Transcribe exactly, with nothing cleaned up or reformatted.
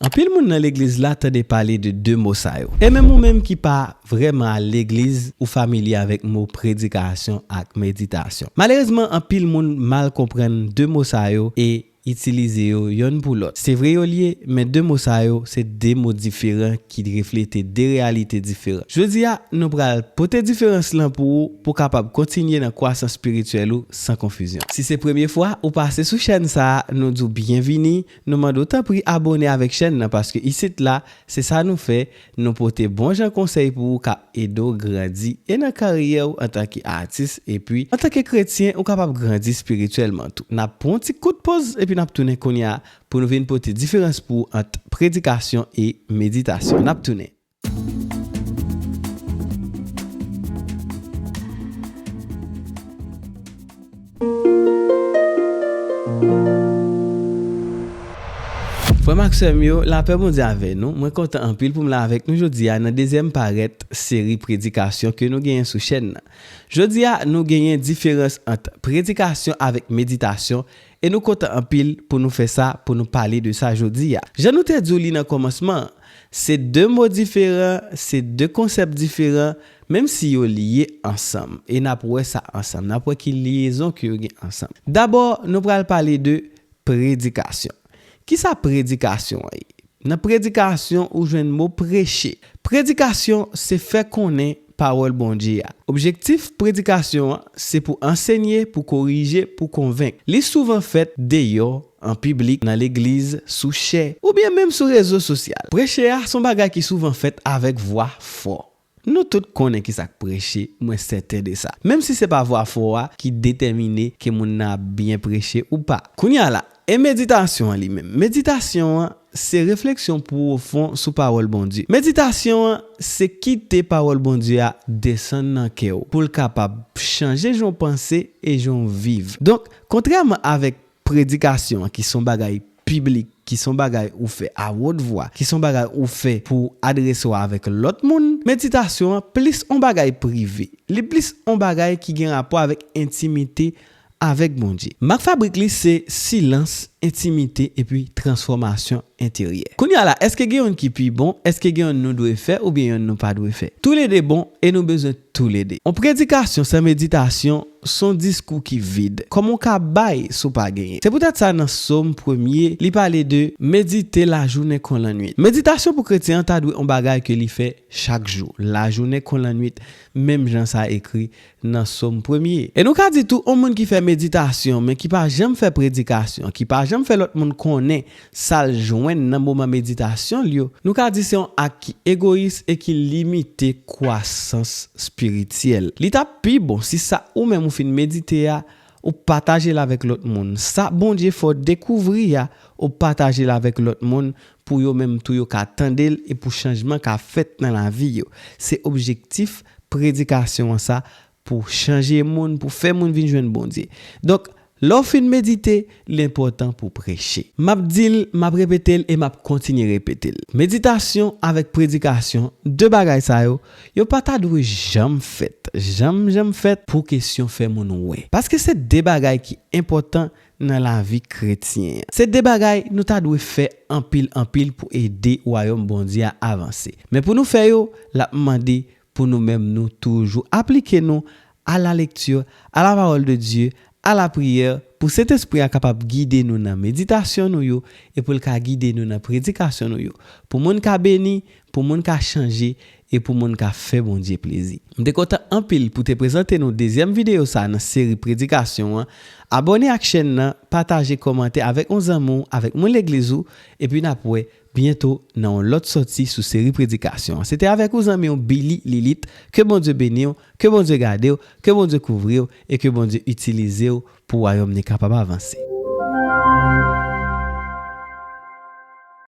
Anpil moun nan legliz la tande pale de de mo sa yo. E menm ou menm ki pa vrèman al legliz, ou familye avèk mo predikasyon ak meditasyon. Malerezman, anpil moun mal konprann de mo sa yo e itilize yo yonn pou lòt. Se vre yo lye, men de mo sa yo se de mo diferan ki reflete de reyalite diferan. Jodi a, nou pral pote diferans lan pou ou, pou w kapab kontinye nan kwasans espirityèl ou san konfizyon. Si se premye fwa ou pase sou chèn sa a, nou di w byenvini, nou mande w tanpri abòne avèk chèn nan, paske isit la, se sa nou fè, nou pote bon jan konsèy pou ou k ap ede w grandi e nan karyè w antanke atis, epi antanke kretyen, ou kapab grandi espirityèlman tou. N ap pran yon ti kout poz, epi n ap tounen kounye a pou nou vin pote diferans pou ou ant predikasyon e meditasyon. N ap tounen. Frè m ak sè m yo, lapè Bondye avè nou. Mwen kontan anpil pou m la avèk nou jodi a nan dezyèm parèt seri predikasyon ke nou genyen sou chèn nan. Jodi a, nou genyen diferans ant predikasyon avèk meditasyon, e nou kontan anpil pou nou fè sa, pou nou pale de sa jodi a. Jan nou te di w li nan kòmansman an, se de mo diferan, se de konsèp diferan, menm si yo lye ansanm. E n ap wè sa ansanm, n ap wè ki lyezon ke yo gen ansanm. Dabò, nou pral pale de predikasyon. Kisa predikasyon an ye? Nan predikasyon, ou jwenn mo preche. Predikasyon se fè konnen pawòl Bondye a. Objektif predikasyon an se pou ansenye, pou korije, pou konvenk. Li souvan fèt deyò, an piblik, nan legliz, sou chè, oubyen menm sou rezo sosyal. Preche a se yon bagay ki souvan fèt avèk vwa fò. Nou tout konnen kisa k preche, mwen sèten de sa. Menm si se pa vwa fò a ki detèmine ke moun nan ap byen preche ou pa. Kounye a la, e meditasyon an li menm? Meditasyon an se refleksyon pwofon sou pawòl Bondye. Meditasyon an se kite pawòl Bondye a desann nan kè w pou l kapab chanje jan w panse e jan w viv. Donk, kontrèman avèk predikasyon an, ki se yon bagay piblik, ki se yon bagay ou fè a wot vwa, ki se yon bagay ou fè pou adrese w avèk lòt moun, meditasyon an plis yon bagay prive. Li plis yon bagay ki gen rapò avèk entimite avèk Bondye. Mak fabrik li se silans, entimite, epi transfòmasyon enteryè. Kounye a la, èske gen yonn ki pi bon? Èske gen yonn nou dwe fè oubyen yonn nou pa dwe fè? Toulede bon e nou bezwen toulede. Yon predikasyon san meditasyon se yon diskou ki vid. Kòman w ka bay si w pa genyen? Se poutèt sa nan Sòm premye, li pale de medite lajounen kon lannwit. Meditasyon pou kretyen an ta dwe yon bagay ke li fè chak jou, lajounen kon lannwit, menm jan sa ekri nan Sòm premye. E nou ka di tou, yon moun ki fè meditasyon, men ki pa janm fè predikasyon, ki pa janm fè lòt moun konnen sa l jwenn nan moman meditasyon l yo, nou ka di se yon ak ki egoyis e ki limite kwasans espirityèl. Li t ap pi bon si sa ou menm ou fin medite a, ou pataje l avèk lòt moun. Sa Bondye fè w dekouvri a, ou pataje l avèk lòt moun pou yo menm tou yo ka tande l e pou chanjman ka fèt nan lavi yo. Se objektif predikasyon an sa, pou chanje moun, pou fè moun vin jwenn Bondye. Donk, lè w fin medite, li enpòtan pou w preche. M ap di l, m ap repete l e m ap kontinye repete l. Meditasyon avèk predikasyon, de bagay sa yo, yo pa ta dwe janm fèt, janm, janm fèt pou kesyon fè moun wè. Paske se de bagay ki enpòtan nan lavi kretyen an. Se de bagay nou ta dwe fè anpil, anpil pou ede wayòm Bondye a avanse. Men pou nou fè yo, l ap mande pou nou menm nou toujou aplike nou à la lecture, à la parole de Dieu, à la prière, pou Sentespri a kapab gide nou nan meditasyon nou yo e pou l ka gide nou nan predikasyon nou yo. Pou moun ka beni, pou moun ka chanje e pou moun ka fè Bondye plezi. M te kontan anpil pou te prezante nou dezyèm videyo sa a nan seri predikasyon an. Abòne ak chèn nan, pataje, kòmante avèk yon zanmi w, avèk moun legliz ou, epi n ap wè byento nan yon lòt sòti sou seri predikasyon an. Se te avèk ou zanmi w Billy Lilite. Ke Bondye beni w, ke Bondye gade w, ke Bondye kouvri w e ke Bondye itilize w pou wayòm li kapab avanse.